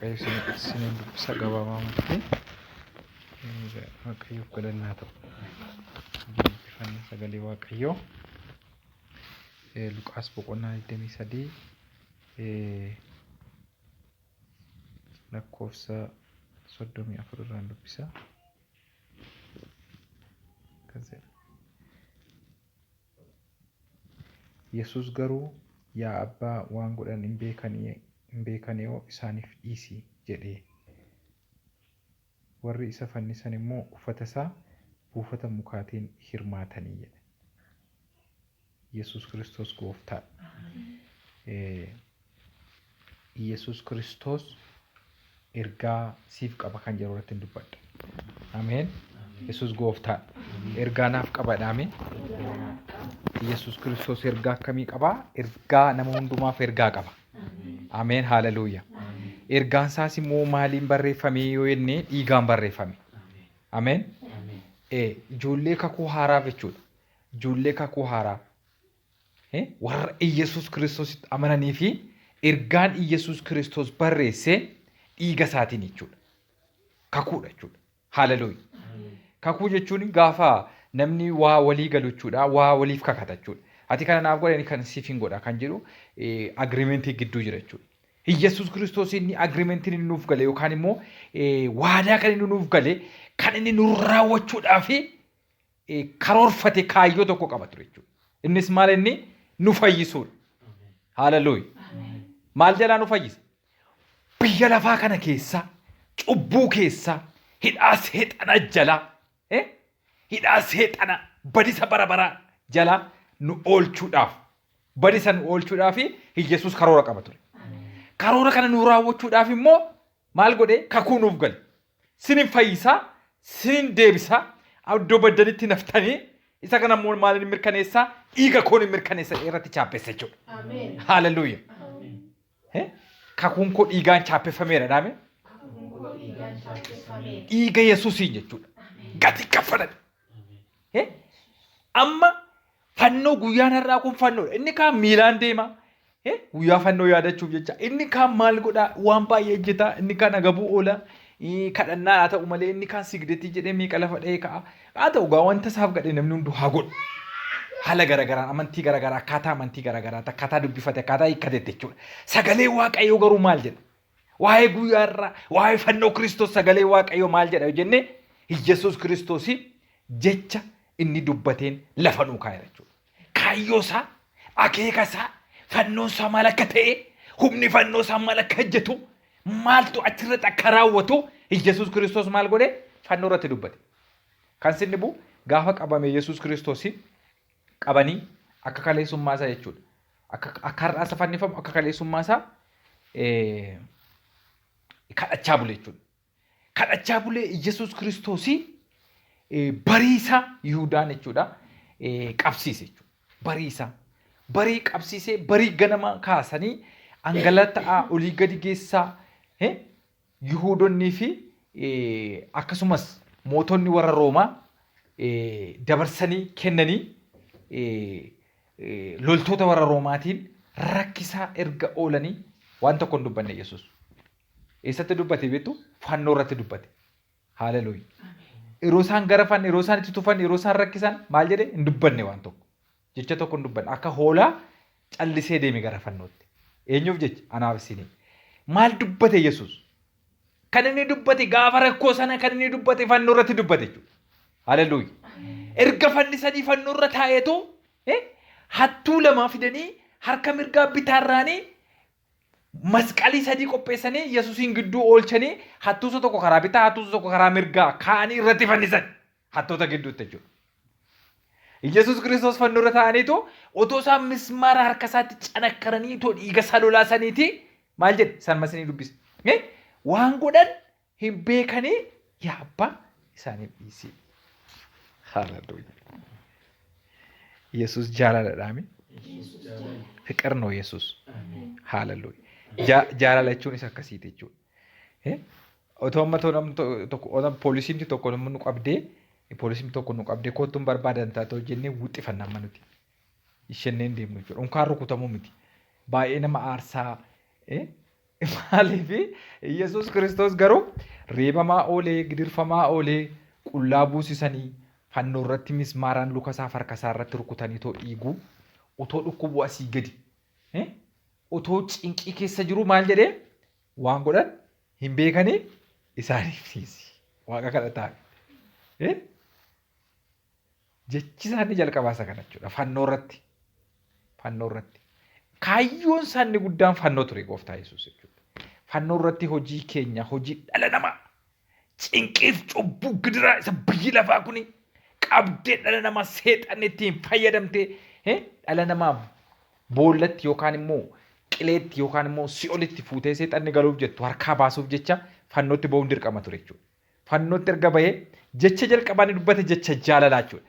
Waaqayyo isiniin dubbisa gabaabumatti. Waaqayyoof galanni haa ta'u. Dubbifanna sagalee Waaqayyoo. Luqaas boqonnaa 23 lakkoofsa 34 irraan dubbisa. Akkas jedha. Yesuus garuu, Yaa Abbaa, waan godhan hin beekani'oo isaaniif dhiisi jedhe. Warri isa fannisan immoo uffata isaa buufata mukaatiin hirmaatanii jedhe. Yesuus Kiristoos gooftaadha. Yesuus Kiristoos ergaa siif qaba kan jedhu irratti hin dubbadha. Ameen. Yesuus gooftaadha. Ergaa naaf qabadha. Ameen. Yesuus Kiristoos ergaa akkamii qabaa? Ergaa nama hundumaaf ergaa qaba. Ameen. Haaleluyya. Ergaan isaas immoo maaliin barreeffame yoo jenne dhiigaan barreeffame. Ameen. Ijoollee kakuu haaraaf jechuudha. Ijoollee kakuu haaraa. Warra Iyyasuus Kiristoositti amananii fi ergaan Iyyasuus Kiristoos barreesse dhiiga isaatiin jechuudha. Kakuudha jechuudha. Haaleluyya. Kakuu jechuun gaafa namni waa walii galu jechuudha. Waa waliif kakata jechuudha. Ati kana naaf godhi ani kan siif hin godha kan jedhu agiriimentii gidduu jira jechuudha. Iyyasuus Kiristoos inni agiriimentiin inni nuuf gale yookaan immoo waadaa kan inni nuuf gale kan inni nu raawwachuudhaaf karoorfate kaayyoo tokko qaba ture jechuudha. Innis maal inni nu fayyisuudha. Haaleluyya. Maal jalaa nu fayyisa? Biyya lafaa kana keessa, cubbuu keessa, hidhaa seexana jalaa, hidhaa seexana badisa bara baraa jalaa nu oolchuudhaaf, badisa nu oolchuudhaaf Yesuus karoora qaba ture. Karoora kana nu raawwachuudhaaf immoo maal godhe? Kakuu nuuf gale. Sinin fayyisaa, sinin deebisaa, iddoo baddanitti naftanii isa kana immoo maaliin mirkaneessaa? Dhiiga koon hin mirkaneessa irratti chaappessa jechuudha. Ameen. Haaleluyya. Ameen. Kakuun koo dhiigaan chaappeffameera dhaame. Kakuun koo dhiigaan chaappeffameera. Dhiiga Yesuusiin jechuudha. Gatii kaffalame. Amma fannoo guyyaan har'aa kun fannoodha. Inni kaan miilaan deema. Guyyaa fannoo yaadachuuf jecha. Inni kaan maal godhaa? Waan baay'ee hojjeta. Inni kaan agabuu oola. Kadhannaa haa ta'u malee inni kaan sigdeetii jedhee meeqa lafa dha'ee ka'a. Haa ta'u gaa wanta isaaf gadhee namni hunduu haa godhu. Haala garaagaraan amantii garaagaraa akkaataa amantii garaagaraa akkaataa dubbifate akkaataa hiikkatetti jechuudha. Sagalee Waaqayyoo garuu maal jedha? Waa'ee guyyaa irraa waa'ee fannoo Kiristoos sagalee Waaqayyoo maal jedha yoo jenne Iyyasuus Kiristoos jecha inni dubbateen lafa nuu kaa'eera jechuudha. Kaayyoo isaa, akeeka isaa, fannoon isaa maal akka ta'e, humni fannoo isaa maal akka hojjetu, maaltu achirratti akka raawwatu Iyyasuus Kiristoos maal godhe fannoo irratti dubbate. Kan sin dhibu gaafa qabame Yesuus Kiristoos qabanii akka kaleessummaa isaa jechuudha. Akka akka har'aa isa fannifamu akka kaleessummaa isaa kadhachaa bule jechuudha. Kadhachaa bulee Iyyasuus Kiristoos bariisaa Yihudaan jechuudha qabsiise jechuudha. Bariisaa. Barii qabsiisee barii ganama kaasanii angalata'aa olii gadi geessaa Yihuudonnii fi akkasumas mootonni warra Roomaa dabarsanii kennanii loltoota warra Roomaatiin rakkisaa erga oolanii waan tokko hin dubbanne Yesuus. Eessatti dubbate beektu? Fannoo irratti dubbate. Haaleluyya. Yeroo isaan garafan, yeroo isaan itti tufan, yeroo isaan rakkisan maal jedhe? Hin dubbanne waan tokko. Jecha tokko hin dubbanne. Akka hoolaa callisee deeme gara fannootti. Eenyuuf jecha? Anaaf isinii. Maal dubbate Yesuus? Kan inni dubbate gaafa rakkoo sana kan inni dubbate fannoo irratti dubbate jechuudha. Haleluuya. Erga fannisanii fannoo irra taa'eetu hattuu lama fidanii harka mirgaa bitaarraanii masqalii sadii qopheessanii Yesuusiin gidduu oolchanii hattuusa tokko karaa bitaa hattuusa tokko karaa mirgaa kaa'anii irratti fannisan hattoota gidduutti jechuudha. Yesuus Kiristoos fannoo irra taa'aniitu otoo isaan mismaara harka isaatti canakkaranii otoo dhiiga isaa lolaasaniiti maal jedhe isaan masinii dubbise. Waan godhan hin beekanii yaa abbaa isaaniif dhiisii. Haaleluyyaa. Yesuus jaalaladhaami. Fiqir ነው Yesuus. Haaleluyyaa. Jaalala jechuun isa akkasiiti jechuudha. Otoo amma otoo namni tokko otoo poolisiin tokko nu qabdee poolisiin tokko nu qabdee koottuun barbaadan taatoo jennee wuxxifanna amma nuti. Ishenneen deemnu jechuudha. Unkaan rukutamuu miti. Baay'ee nama aarsaa. Maaliif Yesuus Kiristoos garuu reebamaa oolee, gidirfamaa oolee, qullaa buusisanii fannoo irratti mismaaraan luka isaa harka isaa irratti rukutanii otoo dhiiguu, otoo dhukkubuu asii gadi, otoo cinqii keessa jiru maal jedhee waan godhan hin beekanii isaaniif dhiisi. Waaqa kadhataa. Jechi isaanii jalqabaa isa kana jechuudha. Fannoo irratti. Fannoo irratti. Kaayyoon isaanii guddaan fannoo ture gooftaa Yesuus jechuudha. Fannoo irratti hojii keenya, hojii dhala namaa, cinqiif cubbuu gidiraa isa biyyi lafaa kuni qabdee dhala namaa seexanni ittiin fayyadamtee dhala namaa boollatti yookaan immoo qileetti yookaan immoo si'olitti fuutee seexanni galuuf jettu harkaa baasuuf jecha fannootti ba'uun dirqama ture jechuudha. Fannootti erga bahee jecha jalqabaa inni dubbate jecha jaalalaa jechuudha.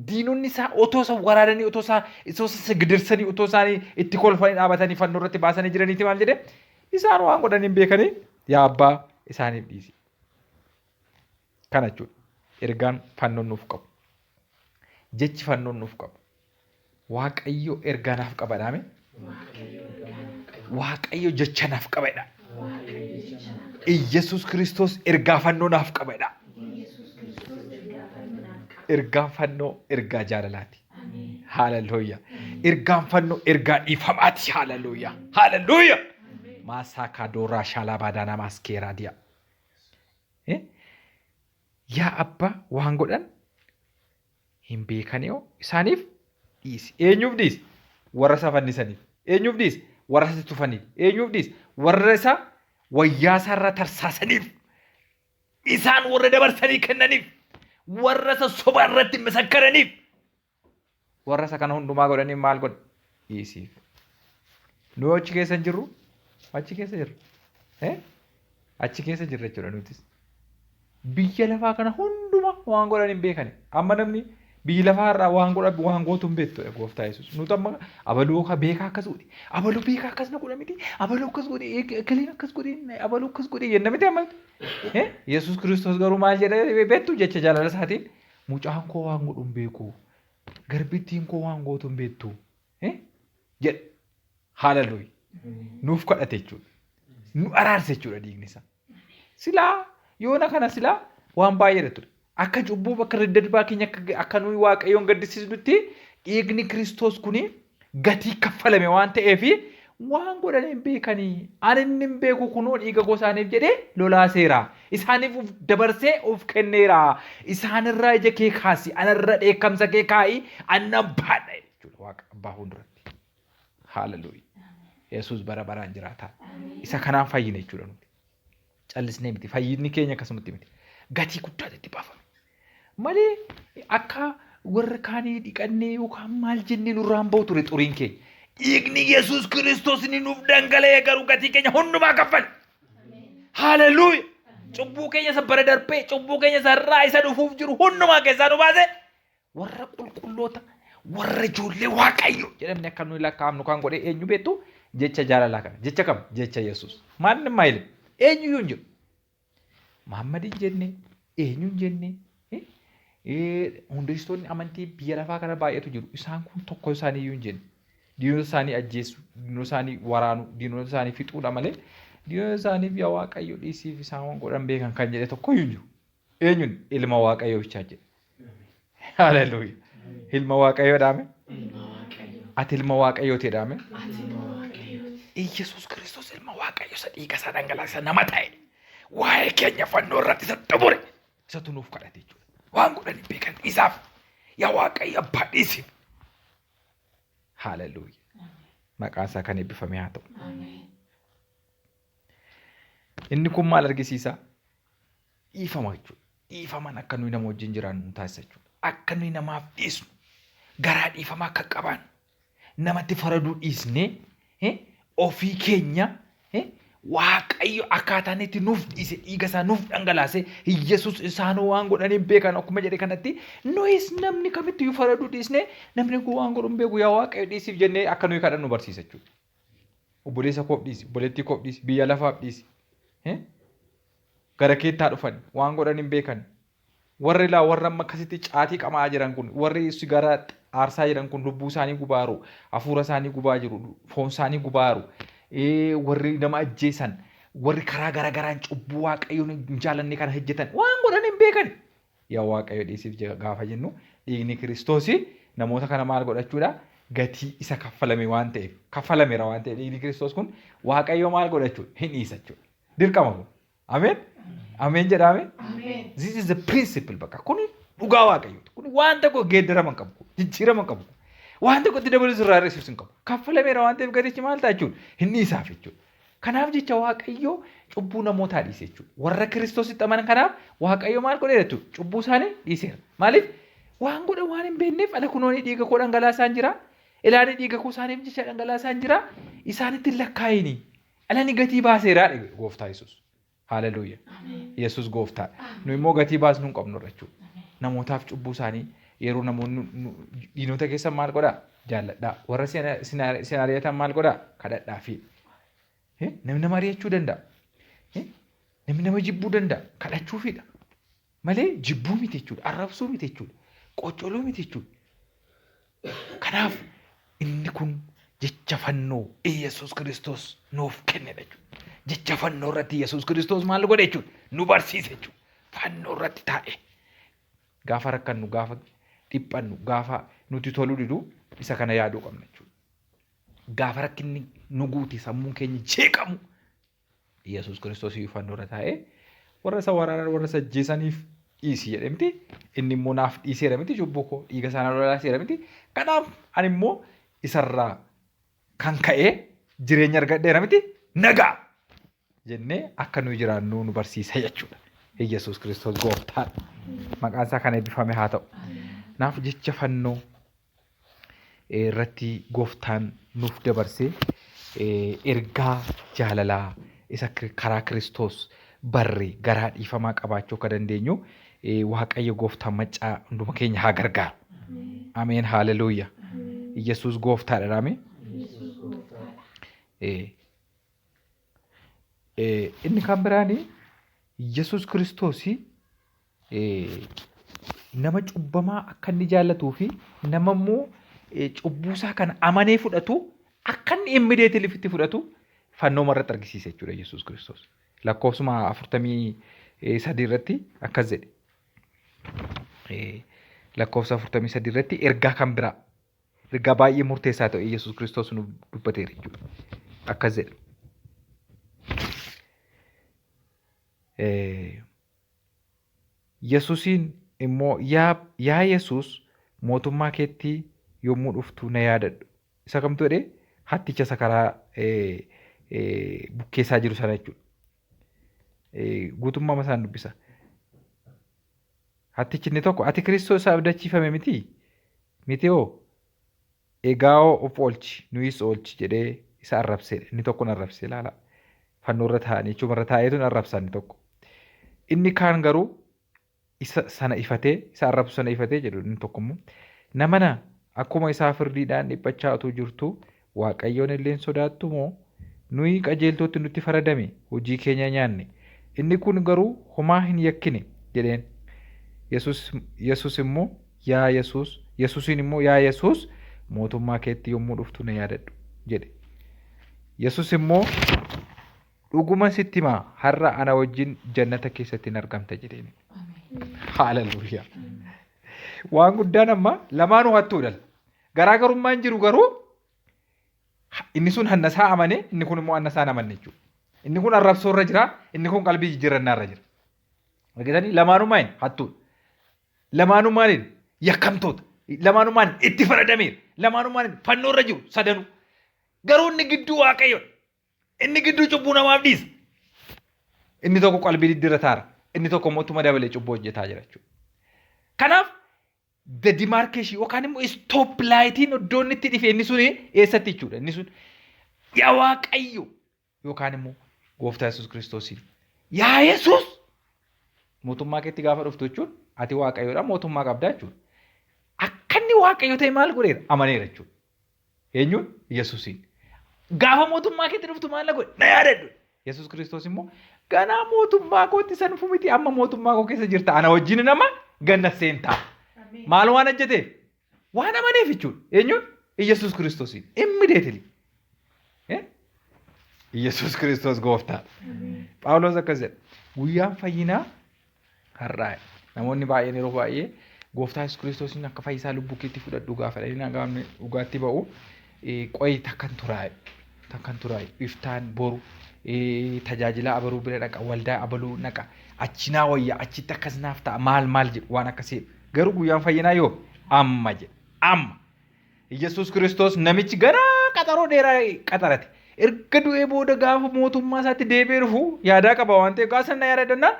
Diinonni isaa otoo isa waraananii, otoo isaa otoo isa gidirsanii, otoo isaanii itti kolfanii dhaabatanii fannoo irratti baasanii jiraniiti maal jedhee isaan waan godhan hin beekanii yaa abbaa isaaniif dhiisi. Kana jechuudha. Ergaan fannoon nuuf qabu. Jechi fannoon nuuf qabu. Waaqayyo ergaa naaf qaba dhaame. Waaqayyo jecha naaf qaba jedha. Iyyasuus Kiristoos ergaa fannoo naaf qaba jedha. Ergaan fannoo ergaa jaalalaati. Haaleluyyaa. Ergaan fannoo ergaa dhiifamaati. Haaleluyyaa. Haaleluyyaa. Maasaa kaadoraa shaalaa baadaanaa maaskeeraa diyaa. Yaa abbaa waan godhan hin beekani'oo isaaniif dhiisi. Eenyuuf dhiisi? Warra isa fannisaniif. Eenyuuf dhiisi? Warra isa tufaniif. Eenyuuf dhiisi? Warra isa wayyaa isaarra tarsaasaniif. Isaan warra dabarsanii kennaniif. Warra isa soba irratti misakkaraniif. Warra isa kana hundumaa godhaniif maal godhe? Dhiisiif. Nuyi achi keessa hin jirru? Achi keessa jirra. Achi keessa jirra jechuudha nutis. Biyya lafaa kana hunduma waan godhan hin beekani. Amma namni biyyi lafaa irraa waan godhan waan gootu hin beektu gooftaa Yesuus. Nuti amma abaluu ka beekaa akkas godhe, abaluu beekaa akkas na godha miti, abaluu akkas godhe, ekeleen akkas godhe, abaluu akkas godhe jenna miti amma. Yesuus Kiristoos garuu maal jedhee beektu jecha jaalala isaatiin mucaan koo waan godhu hin beeku, garbittiin koo waan gootu hin beektu jedhe. Haaleluyyaa. Nuuf kadhate jechuudha. Nu araarse jechuudha dhiigni isaa. Silaa yoona kana silaa waan baay'eedha ture. Akka cubbuu bakka daddarbaa keenya akka nuyi Waaqayyoon gaddisiisnutti dhiigni Kiristoos kuni gatii kaffalame waan ta'eef waan godhan hin beekanii. Ani inni hin beeku kunoo dhiiga koo isaaniif jedhee lolaaseera. Isaaniif of dabarsee of kenneera. Isaanirraa ija kee kaasi, anarra dheekkamsa kee kaa'i, ani nan baadha jechuudha Waaqa abbaa fuulduratti. Haaleluyyaa. Yesuus bara baraan jiraataa. Isa kanaan fayyine jechuudha nuti. Callisnee miti. Fayyinni keenya akkasumatti miti. Gatii guddaatu itti baafame. Malee akka warra kaanii dhiqannee yookaan maal jennee nurraan ba'u ture xuriin keenya. Dhiigni Yesuus Kiristoos inni nuuf dhangala'ee garuu gatii keenya hundumaa kaffale. Haaleluyyaa. Cubbuu keenya isa bara darbee, cubbuu keenya isa irraa isa dhufuuf jiru hundumaa keessaa nu baase warra qulqulloota warra ijoollee Waaqayyo jedhamne akka nuyi lakkaa'amnu kan godhe eenyu beektu jecha jaalalaa kana jecha kam jecha Yesuus maanni maayile eenyuyyuu hin jiru Muhammad hin jenne eenyu hin jenne hundeessitoonni amantii biyya lafaa kana baay'eetu jiru isaan kun tokko isaanii iyyuu hin jenne diinota isaanii ajjeessu diinota isaanii waraanu diinota isaanii fixuudha malee diinota isaaniif yaa Waaqayyo dhiisiif isaan waan godhan beekan kan jedhe tokko iyyuu hin jiru eenyuun ilma Waaqayyoo bichaa jedhe. Haleluuya. Ilma Waaqayyoo dhaame. Ati ilma Waaqayyooti dhaame. Iyyasuus Kiristoos ilma Waaqayyo isa dhiiga isaa dhangalaase nama ta'e waa'ee keenya fannoo irratti isa xumure isatu nuuf kadhate jechuudha. Waan godhan hin beekan isaaf yaa Waaqayyo abbaa dhiisiif. Haleluuya. Maqaan isaa kan eebbifame haa ta'u. Inni kun maal argisiisa? Dhiifama jechuudha. Dhiifaman akka nuyi nama wajjin jiraannu nu taasisa jechuudha. Akka nuyi namaaf dhiisnu, garaa dhiifamaa akka qabaannu, namatti faraduu dhiisnee ofii keenya Waaqayyo akkaataa inni itti nuuf dhiise dhiiga isaa nuuf dhangalaase Yesuus isaanuu waan godhan hin beekan akkuma jedhe kanatti nuyis namni kamitti iyyuu faraduu dhiisnee namni kun waan godhu hin beeku yaa Waaqayyo dhiisiif jennee akka nuyi kadhannu barsiisa jechuudha. Obboleessa koof dhiisi, obboleettii koof dhiisi, biyya lafaaf dhiisi. Gara keetti haa dhufan, waan godhan hin beekan. Warri laa warra amma akkasitti caatii qama'aa jiran kun, warri sigaaraa aarsaa jiran kun lubbuu isaanii gubaa jiru, hafuura isaanii gubaa jiru, foon isaanii gubaa jiru. Warri nama ajjeesan, warri karaa garaa garaan cubbuu Waaqayyoon hin jaallanne kana hojjetan waan godhan hin beekan. Yaa Waaqayyo dhiisiif gaafa jennu dhiigni Kiristoosii namoota kana maal godhachuudha? Gatii isa kaffalame waan ta'eef, kaffalameera waan ta'eef dhiigni Kiristoos kun Waaqayyo maal godhachuudha? Hin dhiisa jechuudha. Dirqama kun. Ameen? Ameen jedhaame? Ameen. This is the principle bakka. Kuni dhugaa Waaqayyooti. Kuni waan tokko geeddarama hin qabu. Jijjiirama hin qabu. Waan tokko itti dabalus irraa hir'isuus hin qabu. Kaffalameera waan ta'eef gatichi maal ta'a jechuudha? Hin dhiisaaf jechuudha. Kanaaf jecha Waaqayyo cubbuu namootaa dhiise jechuudha. Warra Kiristoositti amanan kanaaf Waaqayyo maal godheera jechuudha? Cubbuu isaanii dhiiseera. Maaliif? Waan godhan waan hin beekneef ala kunoonii dhiiga koo dhangalaasaan jira. Ilaanii dhiiga koo isaaniif jecha dhangalaasaan jira. Isaanitti hin lakkaa'ini. Alani gatii baaseera jedhe gooftaa Yesuus. Haleluuya. Yesuus gooftaadha. Nu immoo gatii baasnu hin qabnu jechuudha. Namootaaf cubbuu isaanii yeroo namoonni diinota keessan maal godhaa? Jaalladhaa. Warra isin ari'atan maal godhaa? Kadhadhaa fi. Namni nama ari'achuu danda'a. Namni nama jibbuu danda'a. Kadhachuufidha. Malee jibbuu miti jechuudha. Arrabsuu miti jechuudha. Qoccoluu miti jechuudha. Kanaaf inni kun jecha fannoo Iyyasuus Kiristoos nuuf kennedha jechuudha. Jecha fannoo irratti Iyyasuus Kiristoos maal godhe jechuudha? Nu barsiise jechuudha. Fannoo irratti taa'e. Gaafa rakkannu, gaafa dhiphannu, gaafa nuti toluu didu isa kana yaaduu qabna jechuudha. Gaafa rakkinni nu guute sammuun keenya jeeqamu Yesuus Kiristoos iyyuu fannoo irra taa'ee warra isa waraanan warra isa ajjeesaniif dhiisi jedhe miti. Inni immoo naaf dhiiseera miti cubbuu koo dhiiga isaa na lolaaseera miti. Kanaaf ani immoo isarraa kan ka'ee jireenya argadheera miti nagaa jennee akka nuyi jiraannu nu barsiisa jechuudha. Yesuus Kiristoos gooftaadha. Maqaan isaa kan eebbifame haa ta'u. Naaf jecha fannoo irratti gooftaan nuuf dabarse ergaa jaalalaa isa karaa Kiristoos barre garaa dhiifamaa qabaachuu akka dandeenyu Waaqayyo gooftaan maccaa hunduma keenya haa gargaaru. Ameen haaleluyya. Yesuus gooftaadha raame. Inni kan biraan Yesuus Kiristoos nama cubbamaa akka inni jaallatuu fi nama immoo cubbuu isaa kana amanee fudhatu akka inni immediately itti fudhatu fannoo irratti argisiise jechuudha Yesuus Kiristoos. Lakkoofsuma 43 irratti akkas jedhe. Lakkoofsa 43 irratti ergaa kan biraa ergaa baay'ee murteessaa ta'e Yesuus Kiristoos nuuf dubbateera jechuudha. Akkas jedhe. Yesusiin immoo, Yaa Yesus, mootummaa keetti yommuu dhuftu na yaadadhu. Isa kamtu jedhee? Hatticha isa karaa bukkeessaa jiru sana jechuudha. Guutummaa isaan dubbisa. Hattichi inni tokko, ati Kiristoos isa abdachiifame mitii? Miti hoo? Egaawoo of oolchi, nuyis oolchi jedhee isa arrabseedha. Inni tokko hin arrabse ilaala. Fannoo irra taa'anii jechuun irra taa'eetu hin arrabsa inni tokko. Inni kaan garuu isa sana ifatee, isa arrabsu sana ifatee jedhu inni tokko immoo namana akkuma isaa firdiidhaan dhiphachaa utuu jirtuu Waaqayyoon illee hin sodaattu moo? Nuyi qajeeltootti nutti faradame, hojii keenya nyaanne. Inni kun garuu homaa hin yakkine jedheen. Yesus, Yesus immoo Yaa Yesuus, Yesuusiin immoo, Yaa Yesuus, mootummaa keetti yommuu dhuftu na yaadadhu jedhe. Yesuus immoo, Dhuguman sitti hima, har'a ana wajjin jannata keessatti hin argamta jedheen. Haaleluyyaa. Waan guddaan amma lamaanuu hattuudha. Garaagarummaan jiru garuu inni sun hannasaa amane, inni kun immoo hannasaa hin amanne jechuudha. Inni kun arrabsoo irra jira, inni kun qalbii jijjiirrannaa irra jira. Argitanii lamaanuu maal hattuudha. Lamaanuu maaliin yakkamtoota. Lamaanuu maaliin itti faradameera. Lamaanuu maaliin fannoo irra jiru sadanuu. Garuu inni gidduu Waaqayyoodha. Inni gidduu cubbuu namaaf dhiisa. Inni tokko qalbii diddirataara. Inni tokko immoo ittuma dabalee cubbuu hojjetaa jira jechuudha. Kanaaf the demarcation yookaan immoo stop lightiin iddoo inni itti dhife inni sun eessatti jechuudha. Inni sun yaa Waaqayyo yookaan immoo gooftaa Yesuus Kiristoosiin yaa Yesuus mootummaa keetti gaafa dhuftu jechuun ati Waaqayyoodha mootummaa qabdaa jechuudha. Akka inni Waaqayyo ta'e maal godheera? Amaneera jechuudha. Eenyuun? Yesuusiin. Gaafa mootummaa keetti dhuftu maal na godhe? Na yaadadhu. Yesuus Kiristoos immoo ganaa mootummaa kootti san dhufu miti amma mootummaa koo keessa jirta ana wajjin nama ganna seentaa. Maal waan hojjeteef? Waan amaneef jechuudha. Eenyuun? Yesuus Kiristoosiin. Immediately. Yesuus Kiristoos gooftaadha. Phaawulos akkas jedha. Guyyaan fayyinaa har'aa. Namoonni baay'een yeroo baay'ee gooftaa Yesuus Kiristoosiin akka fayyisaa lubbuu keetti fudhadhu gaafa jedhanii nagaan dhugaatti ba'u qoyi takkan turaa'e takkan turaa'e iftaan boru tajaajila abaluu bira dhaqa waldaa abaluu naqa achi naa wayya achitti akkas naaf ta'a maal maal jedhu waan akkasii garuu guyyaan fayyinaa yoo amma jedha amma. Yesuus Kiristoos namichi ganaa qaxaroo dheeraa qaxarate. Erga du'ee booda gaafa mootummaa isaatti deebi'ee dhufu yaadaa qaba waan ta'eef gaafa sana yaadannaan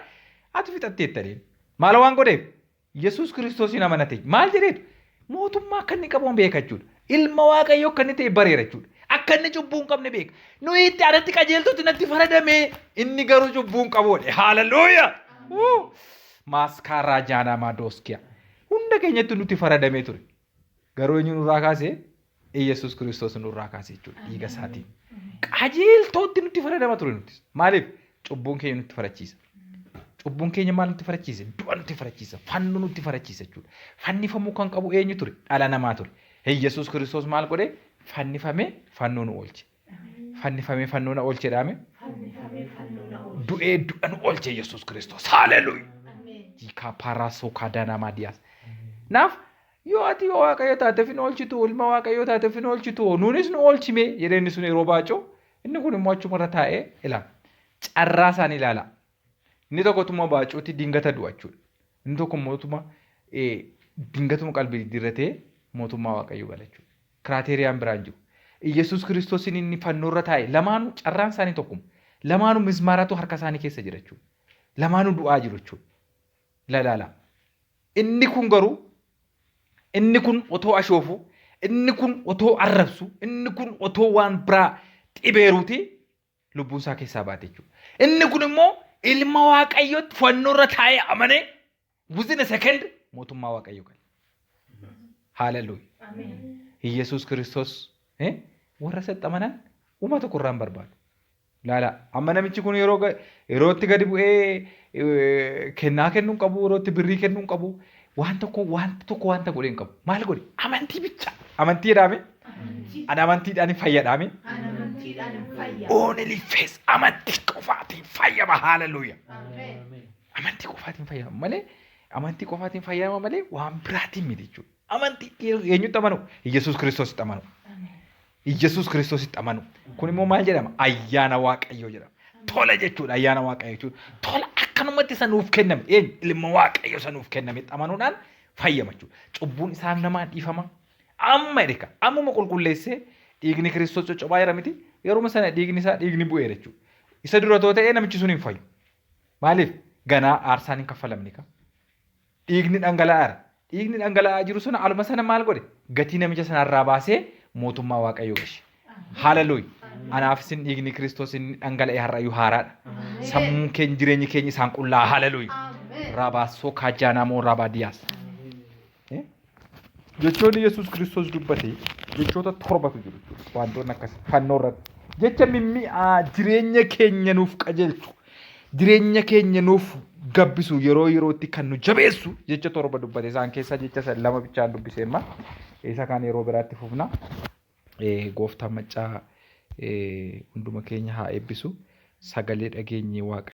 ati fixatteetta jedheen. Maal waan godheef? Yesuus Kiristoosiin amanate. Maal jedheetu? Mootummaa akka inni qabu beeka jechuudha. Ilma Waaqayyoo akka inni ta'e bareera jechuudha. Akka inni cubbuu hin qabne beeka. Nuyi itti anatti qajeeltutti natti faradame inni garuu cubbuu hin qabu jedhe. Haaleluyyaa! Maaskaaraa jaanamaa dooskiya. Hunda keenyatti nutti faradamee ture. Garuu eenyu nurraa kaase? Iyyasuus Kiristoos nurraa kaase jechuudha dhiiga isaatiin. Qajeeltootti nutti faradama ture nutis. Maaliif? Cubbuun keenya nutti farachiisa. Cubbuun keenya maal nutti farachiise? Du'a nutti farachiisa. Fannoo nutti farachiisa jechuudha. Fannifamuu kan qabu eenyu ture? Dhala namaa ture. Iyyasuus Kiristoos maal godhe? Fannifamee fannoo nu oolche. Fannifamee fannoo na oolche dhaame. Fannifamee fannoo na oolche. Du'ee du'a nu oolche Yesuus Kiristoos. Haaleluyyaa. Ameen. Jiikaa paaraasoo kaadaanamaa diyaas. Naaf yoo ati yoo waaqayyo taateef hin oolchitu ilma waaqayyoo taateef hin oolchitu nuunis nu oolchime jedhee inni sun yeroo baacoo inni kun immoo achumarra taa'ee ilaala. Carraa isaanii ilaala. Inni tokkotuma baacuutti dingata du'a jechuudha. Inni tokko immoo dingatuma qalbii diddiirratee mootummaa waaqayyoo gala jechuudha. Kiraateeriyaan biraan jiru. Iyyasuus Kiristoosiin inni fannoorra taa'e lamaanuu carraan isaanii tokkuma. Lamaanuu mismaaratu harka isaanii keessa jira jechuudha. Lamaanuu du'aa jiru jechuudha. Ilaala. Inni kun garuu inni kun otoo ashoofu, inni kun otoo arrabsu, inni kun otoo waan biraa xibeeruuti lubbuun isaa keessaa baate jechuudha. Inni kun immoo ilma waaqayyootti fannoorra taa'ee amanee within a second mootummaa waaqayyoo gale. Haaleluyyaa. Ameen. Iyyasuus Kiristoos warra isatti amanan uma tokko irraa hin barbaadu. Laala amma namichi kun yeroo yerootti gadi bu'ee kennaa kennuu hin qabu, yerootti birrii kennuu hin qabu, waan tokko wanta tokko wanta godhee hin qabu. Maal godhe? Amantii bicha. Amantii jedhame. Amantii. Ani amantiidhaan fayyadhame. Ani amantiidhaan hin fayya. Only faith amantii qofaatiin fayyama. Haaleluyyaa. Ameen. Amantii qofaatiin fayyama malee amantii qofaatiin fayyama malee waan biraatiin miti jechuudha. Amantii eenyutti amanu? Iyyasuus Kiristoositti amanu. Ameen. Iyyasuus Kiristoositti amanu. Kun immoo maal jedhama? Ayyaana Waaqayyoo jedhama. Tola jechuudha ayyaana Waaqayyoo jechuudha. Tola akkanumatti isa nuuf kenname. Eenyu? Ilma Waaqayyoo isa nuuf kennametti amanuudhaan fayyama jechuudha. Cubbuun isaa namaa dhiifama. Amma jedhe ammuma qulqulleessee dhiigni Kiristoos coccobaa jira miti. Yeruma sana dhiigni isaa dhiigni bu'eera jechuudha. Isa dura too ta'ee namichi sun hin fayyu. Maaliif? Ganaa aarsaan hin kaffalamne ka. Dhiigni dhangala'aara. Dhiigni dhangala'aa jiru sun aluma sana maal godhe? Gatii namicha sanarraa baasee mootummaa Waaqayyoo gashe. Haaleluyyaa. Anaaf isin dhiigni Kiristoos inni dhangala'e har'ayyuu haaraadha. Sammuun keenya jireenyi keenya isaan qullaa. Haaleluyyaa. Ameen. Raabaa kaajaanaa moo raabaa diyaas. Jechoonni Yesuus Kiristoos dubbate jechoota torbatu jiru jechuudha. Wantoonni akkas fannoo irratti. Jecha mimmi'aa jireenya keenya nuuf qajeelchu, jireenya keenya nuuf gabbisu yeroo yerootti kan nu jabeessu jecha torba dubbate. Isaan keessaa jecha san lama bichaan dubbisee amma isa kaan yeroo biraatti fufna. Gooftaan maccaa hunduma keenya haa eebbisu. Sagalee dhageenye Waaqa.